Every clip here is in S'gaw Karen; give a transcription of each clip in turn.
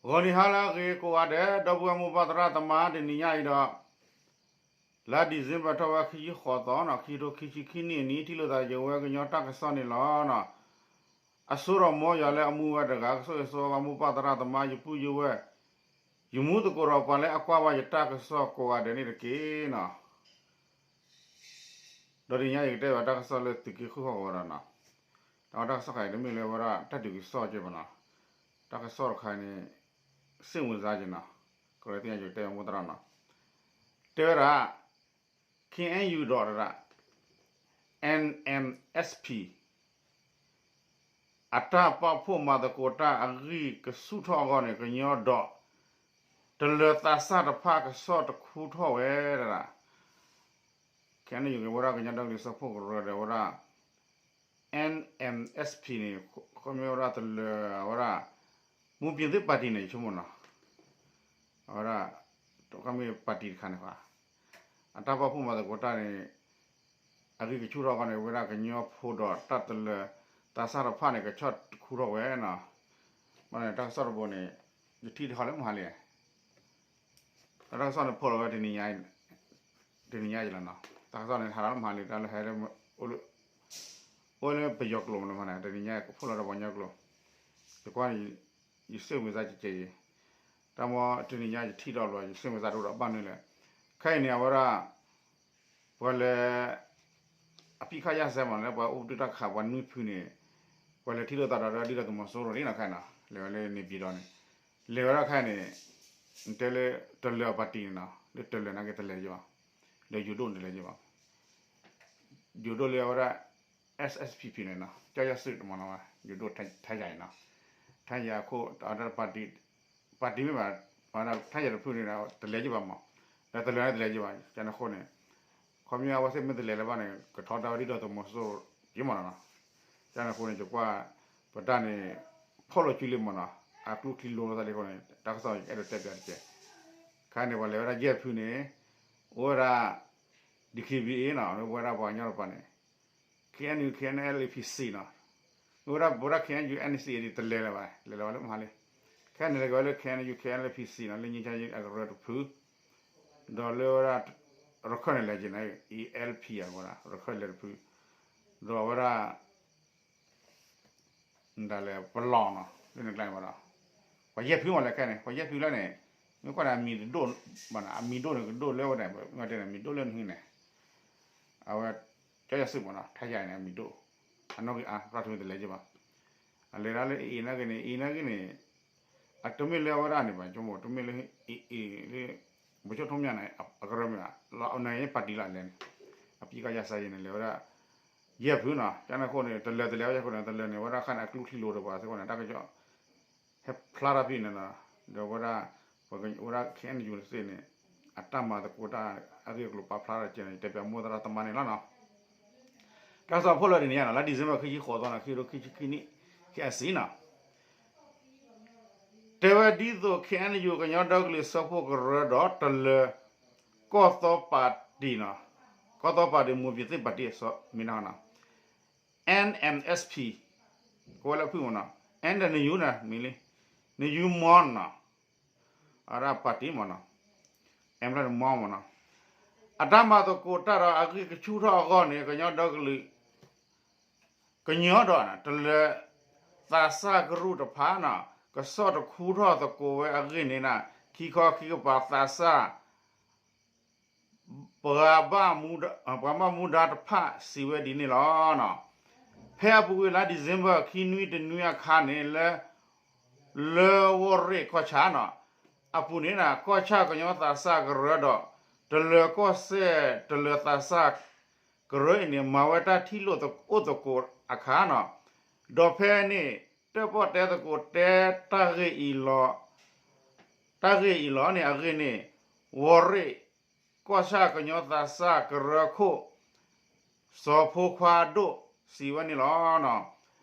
ဂီၤနံၤဟါလၢအဂ့ၤကိးဂၤဒဲး ဒီပုၢ်ဝဲၢ်မိၢ်ပၢ်သရၣ်သမါ တနံၤညါအံၤဒီး လါ December ထီၣ်ဝဲခံဆံဃိးသီနီၤ ခံကထိခံဆံခံနံၣ်အနံၤ ထံၣ်လိာ်သးယဝဲကညီတၢ်ကစီၣ်န့ၣ်လီၤ. အစိဒီးမ်ယွၤလၢအမူဝဲတဂၤ ကဆိၣ်ဂ့ၤဆိၣ်ဝါမိၢ်ပၢ်သရၣ်သမါ ယပုၢ်ယဝဲၢ် ယမူသကိးဒီးပှၤလၢအကွၢ်ဘၣ်ယတၢ်ကစီၣ်ကိးဂၤဒဲးန့ၣ်တက့ၢ်နီၤ. ဒီးတနံၤညါအံၤကတဲဘၣ်တၢ်ကစီၣ်လၢသုးက့ဃုဟီၣ်ကဝီၤဒီးနီၤ တၢ်ကစီၣ်တခါအံၤတမ့ၢ်လၢဝဲဒၣ်တၢ်ဒုးကစီၣ်ကဲဘၣ်နီၤ တၢ်ကစီၣ်တခါအံၤန့ၣ် စ့ၣ်မုာ်စါက့ၤနီၤ ကရၢသ့ၣ်ညါယကတဲဘၣ်မိၢ်သရၣ်နီၤ တဲဝဲဒၣ် ခ့ၣ်အဲၣ်ယူၣ်ဒီးတဒၣ် NMSP အတၢ်ပာ်ဖှိၣ်မၤသကိးတၢ်အဂံၢ်ကဆူၣ်ထီၣ်အဂီၢ်န့ၣ် ကညီဒီး တလၢၤသးစၢ်တဖၣ်ကဆီၣ်တခူထီၣ်ဝဲဒၣ် ခဲအံၤန့ၣ် ယကဝဲဒၣ်ကညီဒီကလုာ်စၢဖှိၣ်ကရၢဒီးဝဲဒၣ် NMSP န့ၣ် ခီမ့ၢ်ဝဲဒၣ်တလၢၤဝဲဒၣ် မူပျ့ၤသ့ၣ်ပၣ်တံၣ်န့ၣ် ယဆိကမိၣ်နီၤ အဝဲဒၣ် ခီမ့ၢ်ပၣ်တံၣ်တခါန့ၣ် အတၢ်ပာ်ဖှိၣ်မၤသကိးတၢ်န့ၣ် အဂံၢ်ကဆူၣ်ထီၣ်အဂီၢ်န့ၣ် ဝဲဒၣ်ကညီဖိဒီးတၢ်တလၢၤသးစၢ်တဖၣ်န့ၣ် ကဆီၣ်တခူထီၣ်ဝဲနီၤ ဘၣ်န့ၣ် တၢ်ကစီၣ်တဘိန့ၣ် ယထံၣ်တဟီလၢမဟါလံ တၢ်ကစီၣ်န့ၣ်ဖီၣ်လီၤဝဲတနံၤညါ တနံၤညါအံၤလီၤနီၤ တၢ်ကစီၣ်န့ၣ် ဟးလီၤလၢမဟါလံ တၢ်လၢဟဲ အိၣ်လၢပယီၤကျိာ်မးလီၤမးန့ၣ် တနံၤညါဖီၣ်လီၤဒီးပှၤကညီကျိာ် ယကွၢ်န့ၣ် ယစ့ၣ်မုာ်စါကဲကဲအံၤ တၢ်မ့ၢ်တနံၤညါယထံၣ်ထီၣ်လီၤ ယစ့ၣ်မုာ်စါတအိၣ်ဒီးဘၣ်နုၤလဲၣ် ခဲအံၤန့ၣ် အဝဲဒၣ် ပှၤလၢ အပစ်ခတ်ရပ်စဲမးလၢ ပှၤအိၣ်ပတုာ်တၢ်ခးပှၤနွံဖုန့ၣ် ပှၤလဲၤထံၣ်လိာ်သးဒီးဒုၣ်ဒါသုးမီၤစိရိၤလံနီၤ ခဲအံၤနီၤ လဲၤဝဲလၢန့ၣ်ပၠံၤဒီးန့ၣ် လဲၤဝဲဒၣ်ခဲအံၤန့ၣ် တဲလၢတလၢၤပၣ်တံၣ်န့ၣ်နီၤ လၢတလၢၤနာ်က့တလဲၤယဘၣ် ဒီးယိၤဒိၣ်န့ၣ်တလဲၤယဘၣ် ယိၤဒိၣ်လၢအဝဲဒၣ် SSPP န့ၣ်နီၤ ကၠီယီၤစုၣ်တမးနီၤ ယိၤဒိၣ်ထဲယၤအံၤနီၤ ထဲယၤအခိၣ် ပၣ်တံၣ်မ့ၢ်ဘၣ် ထဲယၤတဖုန့ၣ် တလဲၤယဘၣ်မး ဒီးတလၢၤန့ၣ်တလဲၤယဘၣ် ကန့ၣ်အဃိန့ၣ် ခီပညီအဝဲသ့ၣ်မ့ၢ်တလဲၤလၢၤဘၣ်န့ၣ် ကထီဒါဝဲဒၣ်ဒုၣ်ဒါသုးမီၤစိရိၤယမးနီၤ ကန့ၣ်အဃိန့ၣ် ယကွၢ် ပတၢ်န့ၣ် ဖီၣ်လိာ်စုလံမးနီၤ အကျိချံလိာ်လိာ်သးလံအဃိန့ၣ် တၢ်ကစီၣ်ယအဲၣ်ဒိးတဲပၠးတက့ၢ် ခဲအံၤန့ၣ် ပှၤလဲၤဝဲဒၣ်ယဲၢ်ဖုန့ၣ် အိၣ်ဝဲဒၣ် DKBA နီၤ အိၣ်ဝဲဒၣ်ပှၤကညီတပၤန့ၣ် KNU KNLA PC နီၤ အိၣ်ဝဲဒၣ် ပဝဲဒၣ် KNU NCA တလဲၤလၢၤဘၣ် လဲၤလၢၤဝဲလၢမဟါလံ ခဲအံၤန့ၣ် လဲၤက့ၤဝဲလၢ KNU KNLA PC နီၤ လၢ ငြိမ်းချမ်းရေး အကရၢတဖု ဒီးလၢဝဲဒၣ် ရခၢၣ်န့ၣ်လဲၤက့ၤန့ၣ် ELP အဝဲဒၣ် ရခၢၣ်လဲၤတဖု ဒီးအဝဲဒၣ် ဒ်လဲၣ် ပလီၢ်နီၤ လၢန့ၣ်ကျါန့ၣ်ဘၣ်ဒီး ပှၤယဲၢ်ဖုမးလၢခဲအံၤန့ၣ် ပှၤယဲၢ်ဖုလၢန့ၣ် မ့ၢ်ကွၢ်န့ၣ် အမံၤတဒိၣ်ဘၣ်နီၤ အမံၤဒိၣ်န့ၣ်ကဒိၣ်လၢဝဲန့ၣ် မ့ၢ်တဲန့ၣ် မံၤဒိၣ်လၢနဟံးန့ၣ် အဝဲ ကၠီယီၤစုၣ်မးနီၤ ထဲယၤန့ၣ် အမံၤဒိၣ် အနီၣ်ဂံၢ်အါ သရၣ်ထူန့ၣ်တလဲၤယဘၣ် အလဲၤဒၣ်လၢအံၤနာ်က့န့ၣ် အံၤနာ်က့န့ၣ် အတမ့ၢ်လၢအဝဲဒၣ်န့ၣ်ဘၣ် ကၠိမိၣ် တမ့ၢ်လၢ အံၤ လၢ ဗိုလ်ချုပ်ထွန်းမြတ်န့ၣ် အကရၢမ့ၢ်ဘၣ် လၢအဝဲန့ၣ်ပၣ်တံၣ်လီၤလဲၣ်န့ၣ် အပစ်ခတ်ရပ်စဲရေးန့ၣ် လဲၤဝဲဒၣ် ယဲၢ်ဖုနီၤ ကန့ၣ်အဃိန့ၣ် တလၢၤတလဲၤဝဲအဃိန့ၣ် တလၢၤန့ၣ် ဝဲဒၣ်ခါန့ၣ် အကျိချံလိာ်ဒီးပှၤစ့ၢ်ကီးန့ၣ် တၢ်ကစီၣ် ဟဲဖျါထီၣ်ဖဲန့ၣ်နီၤ ဒီးဝဲဒၣ် ပဝဲဒၣ် KNU သ့ၣ်န့ၣ် အတၢ်မၤသကိးတၢ်အဂ့ၢ်အကျိၤပာ်ဖျါထီၣ်တက့ၢ်န့ၣ် ယတဲပၠးမိၢ်သရၣ်သမါန့ၣ်လီၤနီၤ တၢ်ကစီၣ်ဖီၣ်လီၤတနံၤညါနီၤ လါ December ခံဆံဃိးသီနီၤ ခံကထိခံဆံခံနံၣ် ခံအဆံနီၤ တဲဝဲဒ်သိး KNU ကညီဒီကလုာ်စၢဖှိၣ်ကရၢဒီးတလၢၤ ကီၢ်သီပၣ်တံၣ်နီၤ ကီၢ်သီပၣ်တံၣ် မူပျ့ၤသ့ၣ်ပၣ်တံၣ်အစီမ့ၢ်နီၤ NMSP ကဝဲလၢဖုၣ်မ့ၢ်နီၤ N ဒီးနယူၤန့ၣ် မ့ၢ်လံ နယူၤမီနီၤ အဝဲဒၣ်ပၣ်တံၣ်မ့ၢ်နီၤ M လၢနမီမ့ၢ်နီၤ အတၢ်မၤသကိးတၢ်ဒီးအဂံၢ်ကဆူၣ်ထီၣ်အဂီၢ်န့ၣ် ကညီဒီကလုာ် ကညီဒီး တလၢၤသးစၢ်ကရူၢ်တဖၣ်နီၤ ကဆီၣ်တခူထီၣ်သကိးဝဲအဂ့ၢ်န့ၣ် ခံခီခံကပၤသးစၢ် ပှၤဘၣ်မူဒါတဖၣ်စံးဝဲဒ်န့ၣ်လီၤ. ဖဲအပူၤကွံာ်လါ December ခံနွံတနွံအခါန့ၣ် လၢ လၢဝီၢ်ရ့ၣ်ကီၢ်ဆၣ်နီၤ အပူၤန့ၣ် ကီၢ်ဆၣ်ကညီသးစၢ်ကရၢဒီး တလၢၤကီၢ်စဲၣ် တလၢၤသးစၢ်ကရၢအံၤန့ၣ် မၤဝဲတၢ်ထံၣ်လိာ်အိၣ်သကိးအခါနီၤ ဒီးဖဲန့ၣ် တၢၣ်ပီၣ်တဲသကိးတဲတၢ်ဂ့ၢ်အံၤလီၤ တၢ်ဂ့ၢ်အံၤလီၤန့ၣ် အဂ့ၢ်န့ၣ် ဝီၢ်ရ့ၣ် ကီၢ်ဆၣ်ကညီသးစၢ်ကရၢခိၣ် စီၤဖိခွါဒိၣ် စံးဝဲန့ၣ်လီၤ.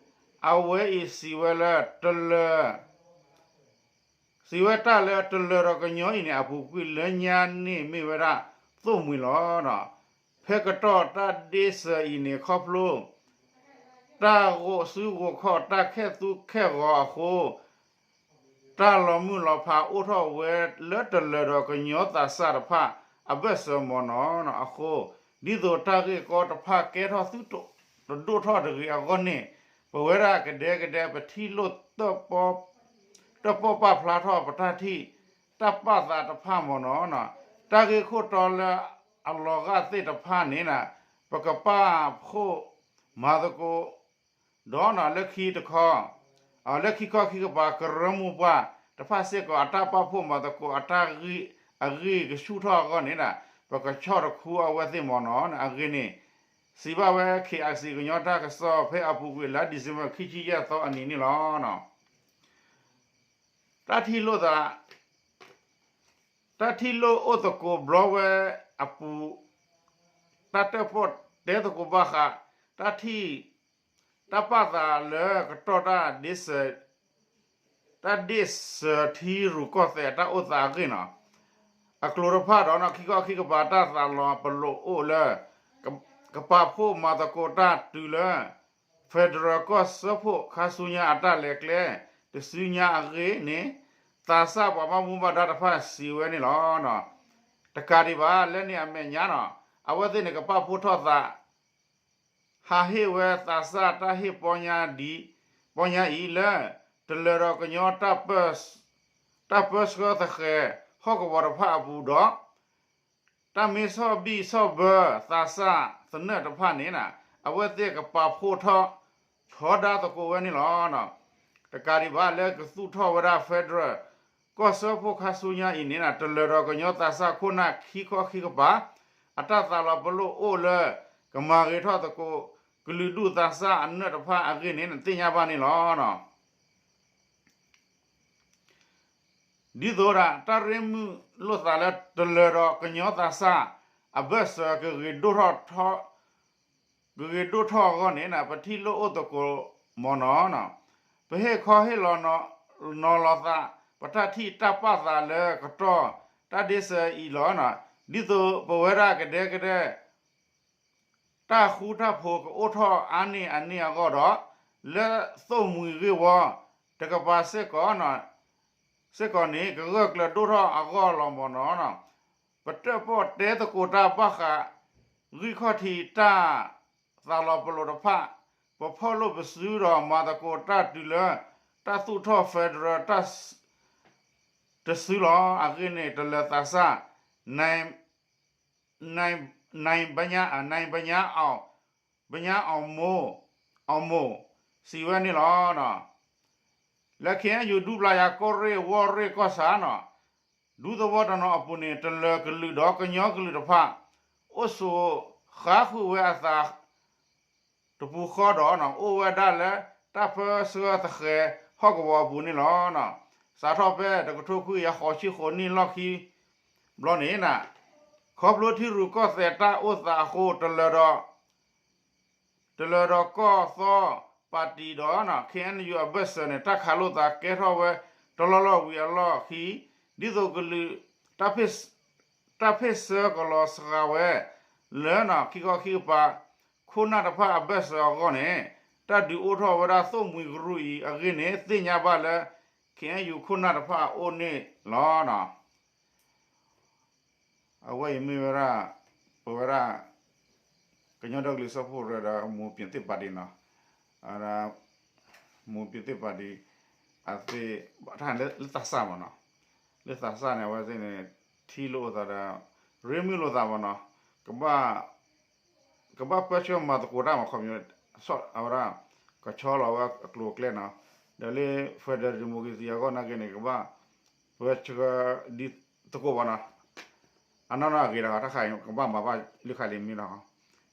အဝဲအံၤစံးဝဲလၢတလၢၤ စံးဝဲတၢ်လၢတလၢၤဒီးကညီအံၤန့ၣ် အပူၤကွံာ်လၢညါန့ၣ်မ့ၢ်ဝဲဒၣ် သိၣ်မှံၤလီၤ. ဖဲကတီၢ်တၢ်ဒ့စၢၤအံၤန့ၣ် ခီဖျိ တၢ်ဂိၢ်စုဂိၢ်ခီၣ်တၢ်ခဲၣ်သူခဲၣ်ဂီၤအဃိ တၢ်လီၤမုၢ်လီၤဖးအိၣ်ထီၣ်ဝဲလၢတလၢၤဒီးကညီသးစၢ်တဖၣ်အဘၢၣ်စၢၤမ့ၢ်နီၤနီၤအဃိ, ဒ်သိးတၢ်ဂ့ၢ်ကီတဖၣ်ကဲထီၣ်သုတဒိၣ်ထီၣ်တဂ့ၤအဂီၢ်န့ၣ်, ပဝဲဒၣ်ကဒဲကဒဲပထံၣ်လိာ် တၢၣ်ပီၣ်ပာ်ဖျါထီၣ်ပတၢ်ထံၣ်တၢ်ပာ်သးတဖၣ်မ့ၢ်နီၤနီၤ, တၢ်ဂ့ၢ်ခိၣ်တီလၢအလီၤဂာ်သ့ၣ်တဖၣ်န့ၣ် ပကပာ်ဖှိၣ်မၤသကိး ဒီးလၢခံတခီ, လၢခံခီခံကပၤကရၢမိၢ်ပှၢ်တဖၣ်စ့ၢ်ကီး အတၢ်ပာ်ဖှိၣ်မၤသကိးအတၢ်ဂ့ၢ် အဂ့ၢ်ကဆူၣ်ထီၣ်အဂီၢ်န့ၣ် ပကဆီၣ်တခူအဝဲသ့ၣ်မ့ၢ်နီၤနီၤအဂ့ၢ်န့ၣ်, စံးဘၣ်ဝဲ ခ့ၣ်အဲးစံၣ် ကညီတၢ်ကစီၣ်ဖဲအပူၤကွံာ်လါ December ခံဆံယဲၢ်သီအနံၤန့ၣ်လီၤ. တၢ်ထံၣ်လိာ်သး တၢ်ထံၣ်လိာ်အိၣ်သကိးဘျီဝဲအပူၤ, တၢ်တၢၣ်ပီၣ်တဲသကိးဘၣ်ဃး တၢ်ထံၣ် တၢ်ပာ်သးလၢကတီၢ်တၢ်ဒ့စၢၤ တၢ်ဒ့စၢၤထံရူၢ်ကီၢ်သဲးအတၢ်အိၣ်သးအဂ့ၢ်နီၤ, အကျိၤတဖၣ်ဒီး ခံခီခံကပၤတၢ်သးလီၤပလိာ်အိၣ်လၢ ကပာ်ဖှိၣ်မၤသကိးတၢ်တုၤလၢ Federal ကီၢ်စၢဖှိၣ်ခါဆူညါအတၢ်လဲၤကျဲ တစုညါအဂ့ၢ်န့ၣ် သးစၢ်ပှၤဘၣ်မူဘၣ်ဒါတဖၣ်စံးဝဲန့ၣ်လီၤ. တကးဒံးဘၣ် လၢန့ၣ်အမဲာ်ညါနီၤ အဝဲသ့ၣ်န့ၣ် ကပာ်ဖှိၣ်ထီၣ်သး ဟးဟ့ၣ်ဝဲသးစၢ်တၢ်ဟ့ၣ်ပီညါဒ် ပီညါအံၤလၢ တလၢၤဒီးကညီ တၢ်ပၢဆှၢသဃဲၤဟီၣ်ကဝီၤတဖၣ်အပူၤဒီး တၢ်မ့ၢ်ဆီၣ်ဘံၣ်ဆီၣ်ဘၢသးစၢ်သနၢၣ်တဖၣ်န့ၣ် အဝဲသ့ၣ်ကပာ်ဖှိၣ်ထီၣ် ထီဒါသကိးဝဲန့ၣ်လီၤ. တကးဒံးဘၣ် လၢကသူၣ်ထီၣ်ဝဲဒၣ် Federal ကီၢ်စၢဖှိၣ်ခါဆူညါအံၤန့ၣ် တလၢၤဒီးကညီသးစၢ်ခိၣ်နၢ်ခံခီခံကပၤ အတၢ်သးလီၤပလိာ်အိၣ်လၢ ကမၤဂ့ၤထီၣ်သကိး ကလုာ်ဒူၣ်သးစၢ်အနၢၣ်တဖၣ်အဂ့ၢ်န့ၣ် သ့ၣ်ညါဘၣ်န့ၣ်လီၤ. ဒ်သိးဒၣ် တၢ်ရ့မုၢ်လိာ်သးလၢတလၢၤဒီးကညီသးစၢ် အဘၢၣ်စၢၤ ကဂ့ၤဒိၣ်ထီၣ် ကဂ့ၤဒိၣ်ထီၣ်အဂီၢ်န့ၣ် ပထံၣ်လိာ်အိၣ်သကိးမ့ၢ်နီၤ, ပဟ့ၣ်ခီဟ့ၣ်နီၤလီၤသး ပတၢ်ထံၣ်တၢ်ပာ်သးလၢကတီၢ်တၢ်ဒ့စၢၤအံၤလီၤ. ဒ်သိးပဝဲဒၣ်ကဒဲကဒဲ တၢ်ဃူတၢ်ဖိးကအိၣ်ထီၣ်အါန့ၢ်အန့ၣ်အဂီၢ်ဒီး လၢသိၣ်မှံၤဂ့ၢ်ဝီ တကပၤစ့ၢ်ကီး စ့ၢ်ကီးန့ၣ် ကဂၢၢ်ကျၢၤဒိၣ်ထီၣ်အဂီၢ်လီၤမ့ၢ်နီၤ. ပတၢၣ်ပီၣ်တဲသကိးတၢ်ဘၣ်ဃး ဂံၢ်ခီၣ်ထံးတၢ်သးလီၤပလိာ်တဖၣ် ပဖီၣ်လိာ်ပစုဒီးမၤသကိးတၢ်တုၤလၢ တၢ်သူၣ်ထီၣ် Federal တၢ် တစုလီၤ. အဂ့ၢ်န့ၣ် တလၢၤသးစၢ် န န ဘညါ န ဘညါအီၣ် ဘညါအီၣ်မိၢ် အီၣ်မိၢ် စံးဝဲန့ၣ်လီၤ. လၢ ခ့ၣ်အဲၣ်ယူၣ် ဒူပျၢ်ယၤကီၢ်ရ့ၣ် ဝီၢ်ရ့ၣ်ကီၢ်ဆၣ်နီၤ ဒူသဝီတနီၤအပူၤန့ၣ် တလၢၤကလုာ်ဒီးကညီကလုာ်တဖၣ် အိၣ်ဆိးဃါဃုာ်ဝဲအသး တပူၤဃီဒီး အိၣ်ဝဲဒၣ်လၢတၢ်ပၢဆှၢသဃဲၤဟီၣ်ကဝီၤအပူၤန့ၣ်လီၤ. စးထီၣ်ဖဲတကထိခွံကယၤဃိးဆံဃိးနံၣ်လီၢ်ခံ ဘျီန့ၣ် ခီဖျိထံရူၢ်ကီၢ်သဲးတၢ်အိၣ်သးအဃိ တလၢၤဒီး တလၢၤဒီးကီၢ်သီပၣ်တံၣ်ဒီး ခ့ၣ်အဲၣ်ယူၣ် အဘၢၣ်စၢၤန့ၣ် တၢ်ခးလိာ်သးကဲထီၣ်ဝဲတလီၢ်လီၢ်ဝံၤအလီၢ်ခံ ဒ်သိးကလုာ် တၢ်ဖ့ၣ်ဆၢကလီၤစှၤဝဲ လၢခံခီခံကပၤ ခိၣ်နၢ်တဖၣ်အဘၢၣ်စၢၤအဂီၢ်န့ၣ် တၢ်ဒုးအိၣ်ထီၣ်ဝဲဒၣ်သိၣ်မှံၤကရူၢ်အံၤအဂ့ၢ်န့ၣ် သ့ၣ်ညါဘၣ်လၢ ခ့ၣ်အဲၣ်ယူၣ် ခိၣ်နၢ်တဖၣ်အအိၣ်န့ၣ်လီၤ. အဝဲအံၤမ့ၢ်ဝဲဒၣ် ပဝဲဒၣ် ကညီဒီကလုာ်စၢဖှိၣ်ကရၢဒီး မူးပျံၤသ့ၣ်ပၣ်တံၣ်နီၤ, မူးပျံၤသ့ၣ်ပၣ်တံၣ် အသ့ၣ် တၢ်လၢသးစၢ်မ့ၢ်နီၤ, လၢသးစၢ်န့ၣ် အဝဲသ့ၣ်န့ၣ် ထံၣ်လိာ်သးဒီး ရ့မုၢ်လိာ်သးမ့ၢ်နီၤ, ကဘၣ် ကဘၣ်ပၢဆှၢမၤသကိးတၢ်မ့ၢ်ခီပညီ အဝဲဒၣ် ကဆီလီၤဝဲအကျိၤအကျဲနီၤ, ဒီးလၢ federal democracy အဂီၢ်နာ်က့န့ၣ် ကဘၣ် ပၢဆှၢဒ်သကိးဘၣ်နီၤ, အနီၢ်နီၢ်အဂ့ၤတခါ တၢ်ခါအံၤ ကဘၣ်မၤဘၣ်လၢခါလံမ့ၢ်နီၤ,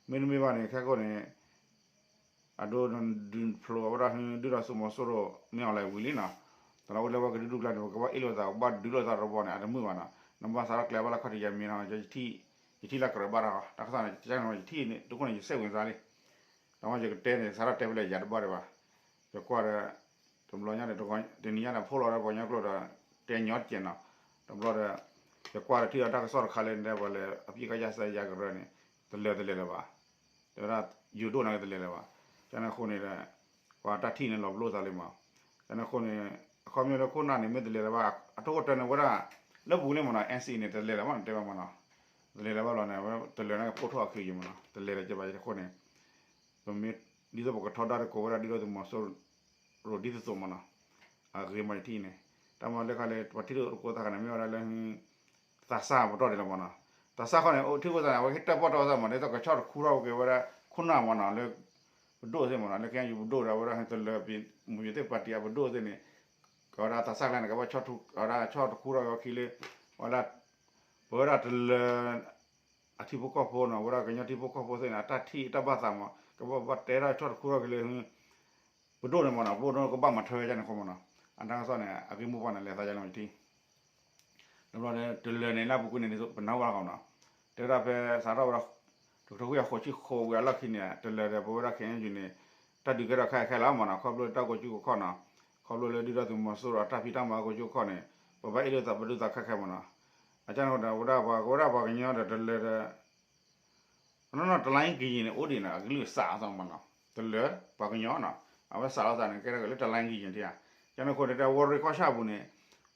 မ့တမ့ၢ်ဘၣ်န့ၣ် ခဲကိာ်န့ၣ် အဒိ ဒုးဖျိးဝဲဒၣ် ဒုးဒီးစိမိၤစိရိၤ မ့ၢ်အီၤလဲၣ်ဝံၤလံနီၤ, တလီၤအိၣ်လၢဝဲကဒုးဒူၣ်ကျါန့ၣ် ပကဘၣ်အ့ၣ်လိာ်သး ကဘၣ်ဒုးလိာ်သးတဘီန့ၣ် အတမုာ်ဘၣ်နီၤ, နဘၣ်စးထီၣ်ကျဲဘၣ်လၢခီၣ်ထံးယၤမ့ၢ်နီၤ, ယထံၣ် ယထံၣ်လၢကြၢးဘၣ်တၢ် တၢ်ခီၣ်ထံးန့ၣ် ယထံၣ်န့ၣ် ယစဲးဝံၤသးလံ, တမ့ၢ်ယကတဲန့ၣ် စးထီၣ်တဲဖဲလဲၣ်ယၤတဘၣ်ဒံးဘၣ်, ယကွၢ်ဒီး တဘျီညါန့ၣ် တနံၤညါန့ၣ် ဖိလီၤဒီးပှၤကညီကျိာ်ဒီး တဲညီတကဲးနီၤ, တဘျီဒီး ယကွၢ်ဒီးထံၣ်အီၤတၢ်ကစီၣ်တခါလၢန့ၣ် ပှၤလဲၤအပစ်ကယၤစဲးယၤကရၢန့ၣ် တလဲၤတလဲၤလၢၤဘၣ်, တဲဝဲဒၣ် ယိၤဒိၣ်န့ၣ်တလဲၤလၢၤဘၣ်, ကန့ၣ်အဃိန့ၣ်ဒီး ပှၤတၢ်ထံၣ်န့ၣ်လီၤပလိာ်သးလံမး, ကန့ၣ်အဃိန့ၣ် အခီပညီလၢခိၣ်နၢ်န့ၣ် မ့ၢ်တလဲၤလၢၤဘၣ် အထိၣ်ကတၢၢ်န့ၣ် ဝဲဒၣ် လၢပူၤလံမ့ၢ်နီၤ NCA န့ၣ် တလဲၤလၢၤဘၣ်န့ၣ် တဲဝဲမ့ၢ်နီၤ, တလဲၤလၢၤဘၣ်လီၤန့ၣ် တလဲၤန့ၣ်ကပိၢ်ထီၣ်အခံယံၤမ့ၢ်နီၤ တလဲၤလၢၤကဘၣ်အဃိန့ၣ် ပမ့ၢ် ဒ်သိးပကထီဒါသကိးဝဲဒၣ်ဒုၣ်ဒါသုးမီၤစိရိၤဒ်သိးသိးမ့ၢ်နီၤ, အဂ့ၤမးယထံၣ်န့ၣ်, တၢ်မၤလၢခါလၢ ပှၤထံၣ်လိာ်သကိးသးခါန့ၣ် မ့ၢ်ဝဲဒၣ်လၢ သးစၢ်ပတီၢ်ဒံးလီၤမ့ၢ်နီၤ, သးစၢ်ခီန့ၣ် အိၣ်ထံၣ်ဖိသးန့ၣ် အဝဲဟ့ၣ်တၢ်ပီၣ်တၢ်ဝဲသးမ့ၢ် ဒ်သိးကဆီၣ်တခူထီၣ်က့ၤဝဲဒၣ် ခိၣ်နၢ်မ့ၢ်နီၤ လၢ ပဒိၣ်သ့ၣ်မ့ၢ်နီၤ လၢ ခဲအံၤယူၤပဒိၣ်ဒီး အဝဲဒၣ်တလၢၤ မုၢ်ယိၤသ့ၣ်ပၣ်တံၣ်အပဒိၣ်သ့ၣ်န့ၣ်, ကဝဲဒၣ်သးစၢ်ကျါန့ၣ် ကဘၣ် ကဝဲဒၣ်ဆီၣ်တခူထီၣ်က့ၤဝဲခံလၢ ဝဲဒၣ် ပဝဲဒၣ်တလၢၤ အထံဖိကီၢ်ဖိနီၤ ဝဲဒၣ်ကညီထံဖိကီၢ်ဖိသ့ၣ်န့ၣ် အတၢ်ထံၣ်တၢ်ဘၣ်သးမ့ၢ် ကဘၣ်ဘၣ်တဲဒၣ်ဆီၣ်တခူထီၣ်က့ၤလၢ ပဒိၣ်န့ၣ်မ့ၢ်နီၤ ပဒိၣ်န့ၣ်ကဘၣ်မၤထွဲဝဲဒၣ်န့ၣ်အဃိမ့ၢ်နီၤ, အတၢ်ကစီၣ်န့ၣ် အဂ့ၢ်မိၢ်ပှၢ်န့ၣ် လဲၤသးယါလီၤမ့ၢ်ထံၣ် တဘျီဒီး တလၢၤန့ၣ် လၢအပူၤကွံာ်န့ၣ် ပနၢ်ဝဲလီၤနီၤ, တဲဝဲဒၣ်ဖဲစးထီၣ်ဝဲဒၣ် တကထိခွံကယၤဃိးဆံဃိးဝံၤအလီၢ်ခံန့ၣ် တလၢၤဒီး ပဝဲဒၣ် ခဲအံၤယူၤန့ၣ် တၢ်ဒုးကဲထီၣ်ခဲအံၤခဲလၢာ်မ့ၢ်နီၤ ခီဖျိလၢတၢ်ကိးကၠူကခီၣ်နီၤ, ခီဖျိလၢဒုၣ်ဒါသုးမီၤစိရိၤအတၢ်ဖံးတၢ်မၤကိးကၠူကခီၣ်န့ၣ် ပဘၣ်အ့ၣ်လိာ်သးပဒုးသးခဲခဲမ့ၢ်နီၤ, အကန့ၣ်ဒီး ဝဲဒၣ်ပှၤ ကဝဲဒၣ်ပှၤကညီဒီးတလၢၤဒီး အနီၢ်နီၢ်တလါကယံၤန့ၣ် အိၣ်ဒံးန့ၣ် အကလုၢ်စးအသးမ့ၢ်နီၤ, တလၢၤ ပှၤကညီနီၤ အဝဲစးလိာ်သးန့ၣ် ကဲထီၣ်က့ၤလၢတလါကယံၤန့ၣ်ဧါ, ကန့ၣ်အဃိန့ၣ် တၢ်ဝီရ့ခီၣ်ဆၣ်အပူၤန့ၣ်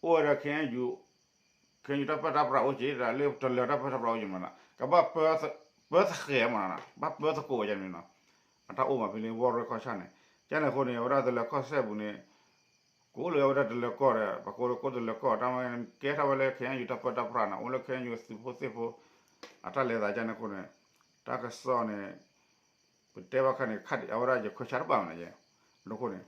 အိၣ်ဝဲဒီး ခဲအံၤယူၤ ခဲအံၤယူၤတၢ်ပၢတၢ်ပြးအိၣ်က့ၤ တၢ်လၢတလၢၤတၢ်ပၢတၢ်ပြးအိၣ်က့ၤမ့ၢ်နီၤ ကဘၣ် ပၢသဃဲးမ့ၢ်နီၤ ဘၣ်ပၢသကိးဝဲန့ၣ်နီၤ, အတၢ်အိၣ်မးဖဲလၢဝီရ့ခီၣ်ဆၣ်န့ၣ်, ကန့ၣ်အဃိန့ၣ် အဝဲဒၣ်တလၢၤကီၢ်စဲၣ်အပူၤန့ၣ် ကအိၣ်လၢအဝဲဒၣ်တလၢၤကီၢ်ဒီး ပှၤကိးလၢကိးတလၢၤကီၢ် တၢ်မၤန့ၣ် ကဲထီၣ်ဝဲလၢ ခဲအံၤယူၤတၢ်ပၢတၢ်ပြးနီၤ အိၣ်လၢ ခဲအံၤယူၤသုးဖိသ့ၣ်ဖိ အတၢ်လဲၤသးကန့ၣ်အဃိန့ၣ် တၢ်ကစီၣ်န့ၣ် ပတဲဘၣ်ခါန့ၣ် ခါဒံးအဝဲဒၣ်ယခွဲးဆါတဘၣ်မ့ၢ်နီၤ, အဃိန့ၣ်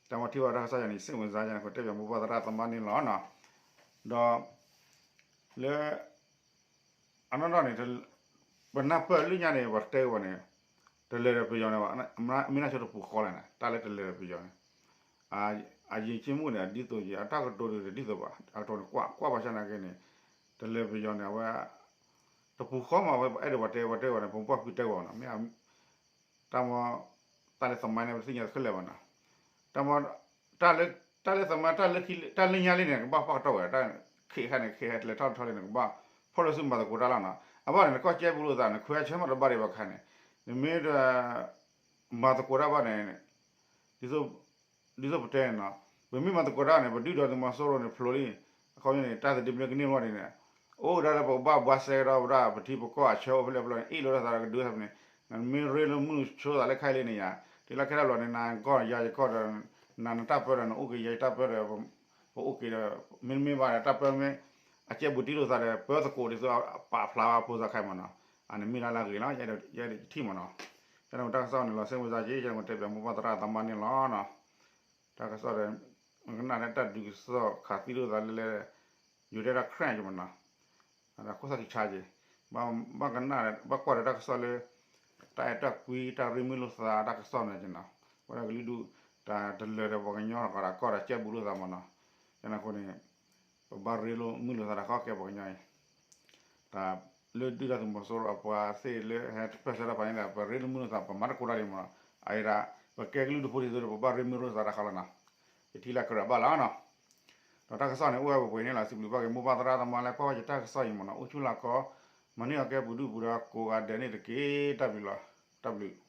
တၢ်မၤထံၣ်ဘၣ်တၢ်ကစီၣ်ယၤန့ၣ် စ့ၣ်မုၢ်စါယၤန့ၣ် ကတဲဘၣ်မိၢ်ပှၢ်သရၣ်သမါန့ၣ်လီၤနီၤ, ဒီး လၢ အနီၢ်နီၢ်န့ၣ် ပနၢ်ပၢၢ်လၢညါန့ၣ် ပှၤတဲဝဲန့ၣ် တလၢၤဒီးပယီၤန့ၣ် မ့ၢ်နၢ်ဆိတပူၤဃီလဲၣ်န့ၣ် တၢ်လၢတလၢၤဒီးပယီၤန့ၣ် အယံာ်က့မုၣ်န့ၣ် ဒ်သိးယံာ် အတၢ်ကတိၤဒ်သိးဘၣ် အကတိၤန့ၣ် ကွၢ်ကွၢ်ဘၣ်ဆၣ်နာ်က့န့ၣ် တလၢၤပယီၤန့ၣ် အဝဲ တပူၤဃီမး ဝဲအဲၣ်ဒိးပှၤတဲ ပှၤတဲဝဲန့ၣ် ပမိၢ်ပှၢ်ဖုတဲဝဲနီၤ မ့ၢ် တၢ်မၤ တၢ်လၢသမိုင်းန့ၣ် ပတသ့ၣ်ညါတခဲလၢာ်ဘၣ်နီၤ, တၢ်မၤ တၢ်လၢ တၢ်လၢသမိုင်း တၢ်လၢညါလံန့ၣ် ကဘၣ်ပာ်ကတီၢ်ဝဲ တၢ်ခံးခါန့ၣ် ခံးခါလဲၤထီၣ်လဲၤထီၣ်လံန့ၣ် ကဘၣ်ဖီၣ်လိာ်စုမၤသကိးတၢ်လီၤနီၤ, အဘၣ်န့ၣ် နကီၢ်ကဲဘူးလိာ်သးန့ၣ် ခွဲးဆၢမးတဘၣ်ဒံးဘၣ်ခါန့ၣ် နမ့ၢ် မၤသကိးတၢ်ဘၣ်န့ၣ် ဒ်သိး ဒ်သိးပတဲန့ၣ်နီၤ, ပမ့ၢ်မၤသကိးတၢ်န့ၣ် ပဒုၣ်ဒါသုးမီၤစိရိၤန့ၣ် ဖျိလံ, အခီပညီန့ၣ် တၢ်သဒ့မ့ၢ်ကန့ၢ်ဝဲဒ်န့ၣ်, အိၣ်ဝဲဒၣ်လၢပကဘၣ်ဘှါစဲကဒီးဝဲဒၣ် ပထံပကီၢ်အဆၢအိၣ်ဖဲလဲၣ်ဖဲလဲၣ်န့ၣ် အ့ၣ်လိာ်တၢ်သးဒီးကဒုးဟဲဖဲန့ၣ်, နမ့ၢ်ရ့လိာ်မုၢ်လိာ်ဆိသးလၢခဲအံၤလံန့ၣ်ယါ, တုၤလၢခဲလၢာ်ဘျီန့ၣ် နကီၢ်ယၤယကီၢ်ဒီး နနတၢ်ပၢဒီး နအိၣ်က့ၤယၤယတၢ်ပၢဒီး ပအိၣ်က့ၤဒီး မ့တမ့ၢ်ဘၣ်ဒီး တၢ်ပၢမ့ၢ် အကဲဘူးတံၢ်လိာ်သးဒီး ပၢသကိးဒ်သိးပာ်ဖျါဘၣ်ဖိသၣ်ခါမးနီၤ, အန့ၣ်မ့ၢ်ဒၣ်လၢအဂ့ၤလီၤ, ယဲဒၣ်ယထံၣ်မးနီၤ, ယဲဒၣ်တၢ်ကစီၣ်န့ၣ်လီၤ စ့ၢ်မုၢ်စါက့ ယဲဒၣ်တဲပၠးမိၢ်ပှၢ်သရၣ်သမါန့ၣ်လီၤနီၤ, တၢ်ကစီၣ်ဒီး ကနၣ်လၢတၢ်ဒုးကစီၣ်ခးသံလိာ်သးလၢလဲၣ်, ယိၤတဲဒၣ် Karen က့မးနီၤ, ခိၣ်သၣ်ခံဆါက့, ဘၣ်ကနၣ် ဘၣ်ကွၢ်ဒီးတၢ်ကစီၣ်လၢ တၢ်အဲၣ်တၢ်ကွံ တၢ်ရ့မုာ်လိာ်သး တၢ်ကစီၣ်န့ၣ်က့နီၤ, ဝဲဒၣ်ကလုာ်ဒူၣ် တၢ်တလၢၤဒီးပှၤကညီတကးဒီးကီၢ်ဒီးကဲဘူးလိာ်သးမးနီၤ, ကန့ၣ်အဃိန့ၣ် ပဘၣ်ရ့လိာ်မုာ်လိာ်သးတခီကဲပှၤကညီအံၤ တၢ်လၢဒုၣ်ဒါသုးမီၤစိရိၤအပှၤသ့ၣ်လၢဟဲတပၢၢ်ဆၢတၢ်ဖးန့ၣ်ဒီး ပရ့လိာ်မုာ်လိာ်သး ပမၤတကိးတၢ်ဒံးမးနီၤ, အအံၤဒၣ် ပကဲကလုာ်ဒူၣ်ဖိဒ်သိးဒီး ပဘၣ်ရ့မုာ်လိာ်သးတခီလီၤနီၤ, ယထံၣ်လၢကရၢဘၣ်လီၤနီၤ, ဒီးတၢ်ကစီၣ်န့ၣ် အိၣ်ဝဲပှဲၤပှဲၤန့ၣ်လီၤ, စံးဘျုးဘၣ်က့ၤမိၢ်ပှၢ်သရၣ်သမါလၢကွၢ်ဝဲယတၢ်ကစီၣ်အံၤမးနီၤ, အိၣ်ဆူၣ်လၢကီ မၤန့ၢ်အီၤကဲပှၤဒုၣ်ပှၤဒါကိးဂၤဒဲးန့ၣ်တက့ၢ်, တၢ်ဘျုးလီၤ, တၢ်ဘျုး